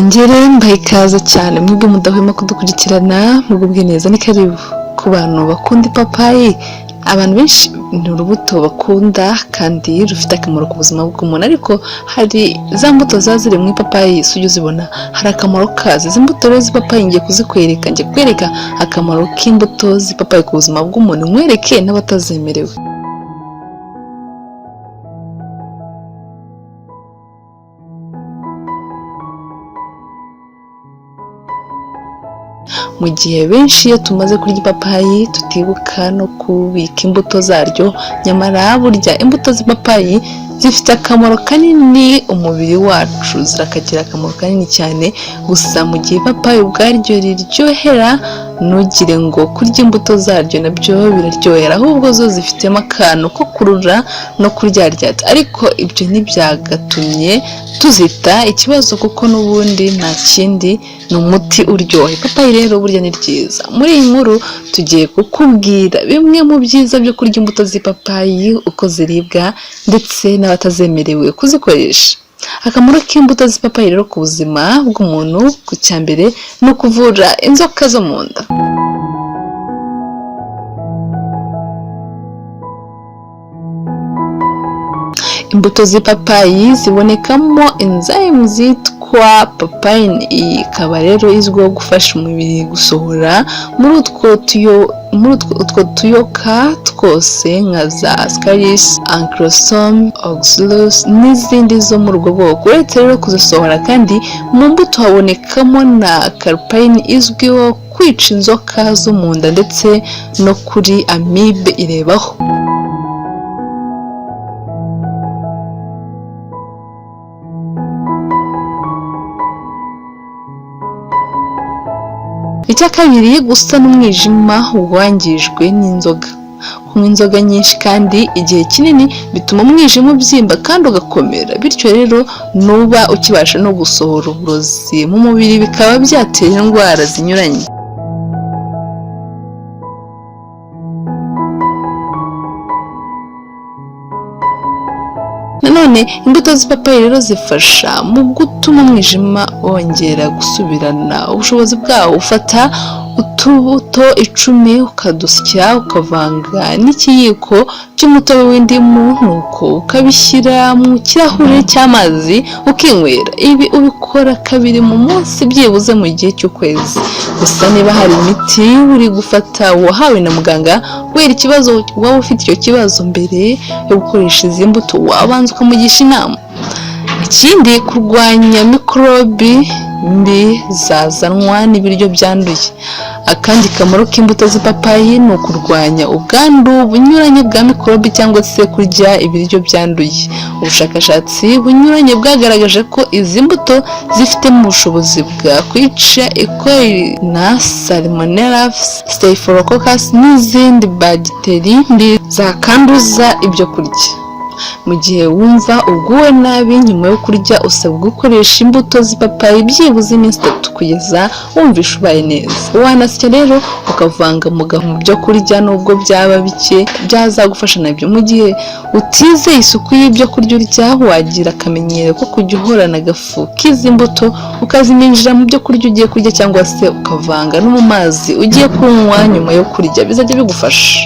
Nongere mbahe ikaze cyane mwebwe mudahwema kudukurikirana, mugubwe neza, ni karibu. Ku bantu bakunda ipapayi, abantu benshi ni urubuto bakunda kandi rufite akamaro ku buzima bw'umuntu, ariko hari za mbuto ziba ziri mu ipapayi, si ujya uzibona, hari akamaro kazo. Izi mbuto rero z'ipapayi ngiye kuzikwereka, ngiye kukwereka akamaro k'imbuto z'ipapayi ku buzima bw'umuntu, nkwereke n'abatazemerewe. Mu gihe benshi iyo tumaze kurya ipapayi tutibuka no kubika imbuto zaryo, nyamara burya imbuto z'ipapayi zifite akamaro kanini umubiri wacu, zirakagira akamaro kanini cyane. Gusa mu gihe ipapayi ubwaryo riryohera, ntugire ngo kurya imbuto zaryo nabyo biraryohera, ahubwo zo zifitemo akantu ko kurura no kuryaryata, ariko ibyo ntibyagatumye tuzita ikibazo kuko n'ubundi nta kindi, ni umuti uryoha. Ipapayi rero burya ni ryiza. Muri iyi nkuru tugiye kukubwira bimwe mu byiza byo kurya imbuto z'ipapayi, uko ziribwa ndetse n'abatazemerewe kuzikoresha. Akamaro k'imbuto z'ipapayi rero ku buzima bw'umuntu, ku cya mbere ni ukuvura inzoka zo mu nda. Imbuto z'ipapayi zibonekamo enzyme zitwa papain, iyi ikaba rero izwiho gufasha umubiri gusohora muri utwo tuyoka twose nka za Ascaris, Ancylostoma, Oxyuris n'izindi zo muri ubwo bwoko. Uretse rero kuzisohora kandi, mu mbuto habonekamo na carpaine izwiho kwica inzoka zo mu nda, ndetse no kuri amibe irebaho. Icya kabiri, gusana umwijima wangijwe n'inzoga. Kunywa inzoga nyinshi kandi igihe kinini bituma umwijima ubyimba kandi ugakomera, bityo rero nuba ukibasha no gusohora uburozi mu mubiri, bikaba byatera indwara zinyuranye. Nanone imbuto z'ipapayi rero zifasha mu gutuma umwijima wongera gusubirana ubushobozi bwawo. Ufata utubuto 10 ukadusya, ukavanga n'ikiyiko cy'umutobe w'indimu, nuko ukabishyira mu kirahure cy'amazi ukinywera. Ibi ubikora kabiri mu munsi byibuze mu gihe cy'ukwezi. Gusa niba hari imiti uri gufata wahawe na muganga kubera ikibazo waba ufite, icyo kibazo, mbere yo gukoresha izi mbuto wabanza ukamugisha inama. Ikindi, kurwanya mikorobi mbi zazanwa n'ibiryo byanduye. Akandi kamaro k'imbuto z'ipapayi ni ukurwanya ubwandu bunyuranye bwa mikorobi cyangwa se kurya ibiryo byanduye. Ubushakashatsi bunyuranye bwagaragaje ko izi mbuto zifitemo ubushobozi bwa kwica E. coli na Salmonella, Staphylococcus n'izindi bagiteri mbi zakanduza ibyo kurya. Mu gihe wumva uguwe nabi nyuma yo kurya, usabwa gukoresha imbuto z'ipapayi byibuze iminsi 3 kugeza wumvishe ubaye neza. Wanasya rero ukavanga mu byo kurya, nubwo byaba bike byazagufasha nabyo. Mu gihe utizeye isuku y'ibyo kurya urya, wagira akamenyero ko kujya uhorana agafu k'izi mbuto, ukaziminjira mu byo kurya ugiye kurya cyangwa se ukavanga no mu mazi ugiye kunywa nyuma yo kurya, bizajya bigufasha.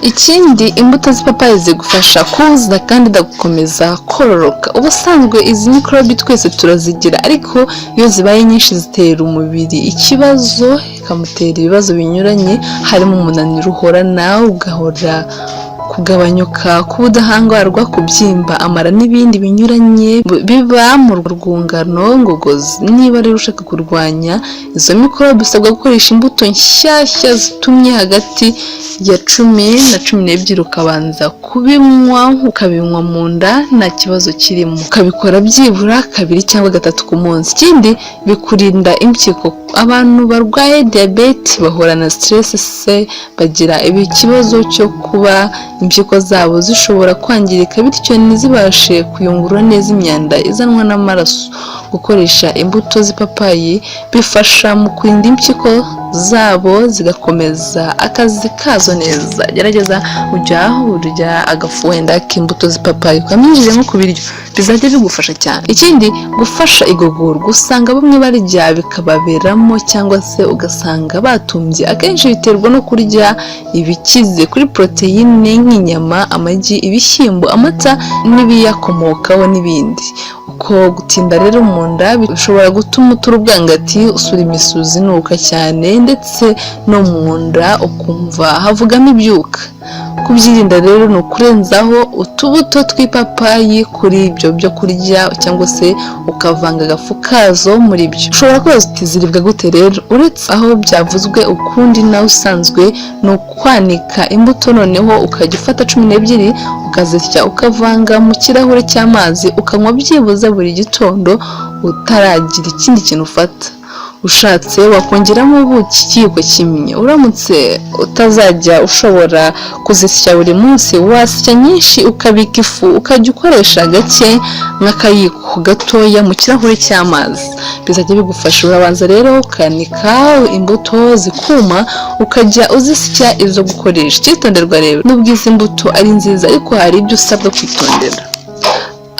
Ikindi, imbuto z'ipapayi zigufasha kuza kandi gukomeza kororoka. Ubusanzwe izi mikorobi twese turazigira, ariko iyo zibaye nyinshi zitera umubiri ikibazo, ikamutera ibibazo binyuranye, harimo umunaniro uhorana, ugahora kugabanyuka k'ubudahangarwa, kubyimba amara n'ibindi binyuranye biba mu rwungano ngogozi. Niba rero ushaka kurwanya izo mikorobe, usabwa gukoresha imbuto nshyashya zitumye hagati ya 10 na 12, ukabanza kubinywa, ukabinywa mu nda nta kibazo kirimo, ukabikora byibura kabiri cyangwa gatatu ku munsi. Ikindi, bikurinda impyiko. Abantu barwaye diyabete bahorana stress, se bagira ikibazo cyo kuba Impyiko zabo zishobora kwangirika, bityo ntizibashe kuyungurura neza imyanda izanwa n'amaraso. Gukoresha imbuto z'ipapayi bifasha mu kurinda impyiko zabo zigakomeza akazi kazo neza. Gerageza ujya urya agafu wenda k'imbuto z'ipapayi, ukaminjira nko ku biryo, bizajya bigufasha cyane. Ikindi, gufasha igogorwa. Usanga bamwe barya bikababeramo cyangwa se ugasanga batumbye. Akenshi biterwa no kurya ibikize kuri poroteyine nk'inyama, amagi, ibishyimbo, amata n'ibiyakomokaho n'ibindi. Uko gutinda rero mu nda bishobora gutuma utura ubwangati, usura imisuzi inuka cyane, ndetse no mu nda ukumva havugamo ibyuka. Kubyirinda rero ni ukurenzaho utubuto tw'ipapayi kuri ibyo byo kurya, cyangwa se ukavanga agafu kazo muri byo. Ushobora kwibaza uti: "Ziribwa gute?" Rero uretse aho byavuzwe ukundi, nawe usanzwe ni ukwanika imbuto, noneho ukajya ufata 12 ukazisya, ukavanga mu kirahure cy'amazi, ukanywa byibuze buri gitondo utaragira ikindi kintu ufata. Ushatse wakongeramo ubuki ikiyiko kimwe. Uramutse utazajya ushobora kuzisya buri munsi, wasya nyinshi ukabika ifu, ukajya ukoresha gake nk'akayiko gatoya mu kirahure cy'amazi, bizajya bigufasha. Urabanza rero ukanika imbuto zikuma, ukajya uzisya izo gukoresha. Icyitonderwa rero, nubwo izi mbuto ari nziza, ariko hari ibyo usabwa kwitondera.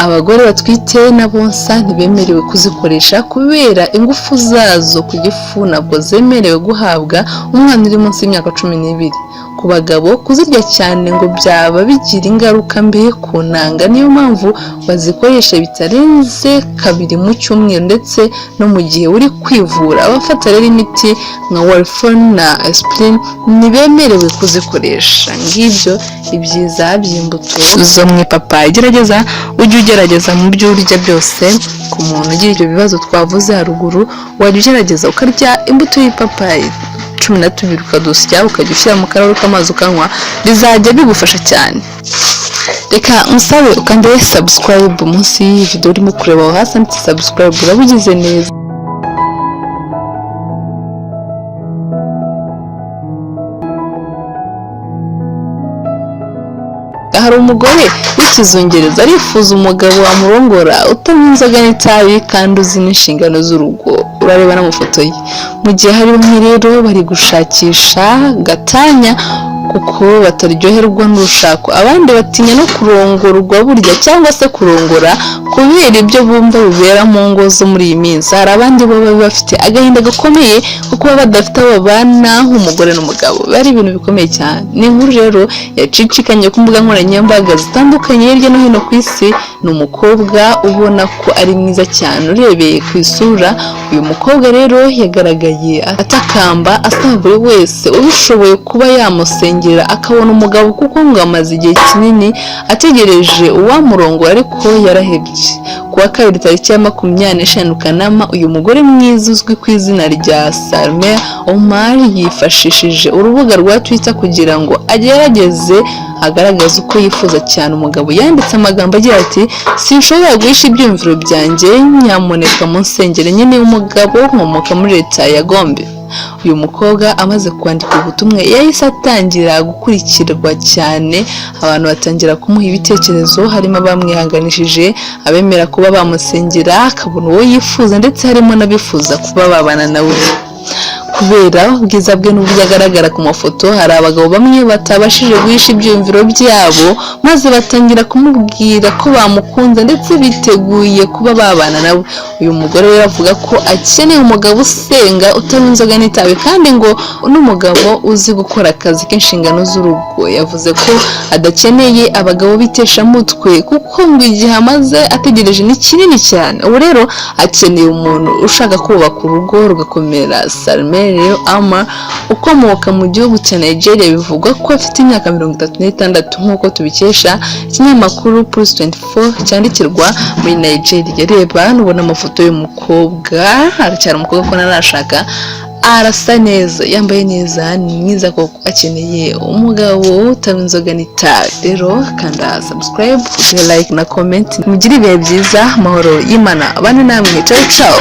Abagore batwite n'abonsa ntibemerewe kuzikoresha kubera ingufu zazo ku gifu. Ntabwo zemerewe guhabwa umwana uri munsi y'imyaka 12. Ku bagabo, kuzirya cyane ngo byaba bigira ingaruka mbi ku ntanga. Niyo mpamvu bazikoresha bitarenze kabiri mu cyumweru, ndetse no mu gihe uri kwivura. Abafata rero imiti nka warfarin na aspirin ntibemerewe kuzikoresha. Ngibyo ibyiza by'imbuto zo mu ipapayi. Gerageza ujye ugerageza mu byo urya byose. Ku muntu ugira ibyo bibazo twavuze haruguru, wajya ugerageza ukarya imbuto y'ipapayi 12, ukadusya, ukajya ushyira mu karahuri k'amazi ukanywa, bizajya bigufasha cyane. Reka nsabe ukande subscribe munsi y'iyi video urimo kureba. Aho hasi handitse subscribe, uraba ugize neza. Hari umugore w'ikizungereza arifuza umugabo wamurongora utanywa inzoga n'itabi kandi uzi n'inshingano z'urugo. Urareba n'amafoto ye. Mu gihe hari bamwe rero bari gushakisha gatanya kuko bataryoherwa n'urushako, abandi batinya no kurongorwa burya, cyangwa se kurongora kubera ibyo bumva bibera mu ngo zo muri iyi minsi. Hari abandi baba bafite agahinda gakomeye ko kuba badafite abo babana nk'umugore n'umugabo. Biba ari ibintu bikomeye cyane. Ni inkuru rero yacicikanye ku mbuga nkoranyambaga zitandukanye hirya no hino ku isi. Ni umukobwa ubona ko ari mwiza cyane urebeye ku isura. Uyu mukobwa rero yagaragaye atakamba, asaba buri wese ubishoboye kuba yamusengera akabona umugabo, kuko ngo amaze igihe kinini ategereje uwamurongora ariko yarahebye. Ku wa kabiri tariki ya 25 Kanama, uyu mugore mwiza uzwi ku izina rya Salme Omar yifashishije urubuga rwa Twitter kugira ngo agerageze agaragaze uko yifuza cyane umugabo. Yanditse amagambo agira ati: "Sinshobora guhisha ibyiyumviro byanjye, nyamuneka munsengere, nkeneye umugabo, nkomoka muri leta ya Gombe." Uyu mukobwa amaze kwandika ubutumwa yahise atangira gukurikirwa cyane, abantu batangira kumuha ibitekerezo, harimo abamwihanganishije, abemera kuba bamusengera akabona uwo yifuza, ndetse harimo n'abifuza kuba babana nawe. Kubera ubwiza bwe n'uburyo agaragara ku mafoto, hari abagabo bamwe batabashije guhisha ibyiyumviro byabo, maze batangira kumubwira ko bamukunze ndetse biteguye kuba babana nawe. Uyu mugore rero avuga ko akeneye umugabo usenga, utanywa inzoga n'itabi, kandi ngo n'umugabo uzi gukora akazi k'inshingano z'urugo. Yavuze ko adakeneye abagabo b'iteshamutwe, kuko ngo igihe amaze ategereje ni kinini cyane. Ubu rero akeneye umuntu ushaka kubaka urugo rugakomera. Salme rero Ama ukomoka mu gihugu cya Nigeria, bivugwa ko afite imyaka 36, nk'uko tubikesha ikinyamakuru Plus 24 cyandikirwa muri Nigeria. Reba nubona amafoto y'umukobwa, aracyari umukobwa ko ntarashaka, arasa neza, yambaye neza, ni mwiza koko. Akeneye umugabo utanywa inzoga n'itabi. Rero kanda subscribe, like na comment. Mugire ibihe byiza, amahoro y'Imana abane namwe. Ciao ciao.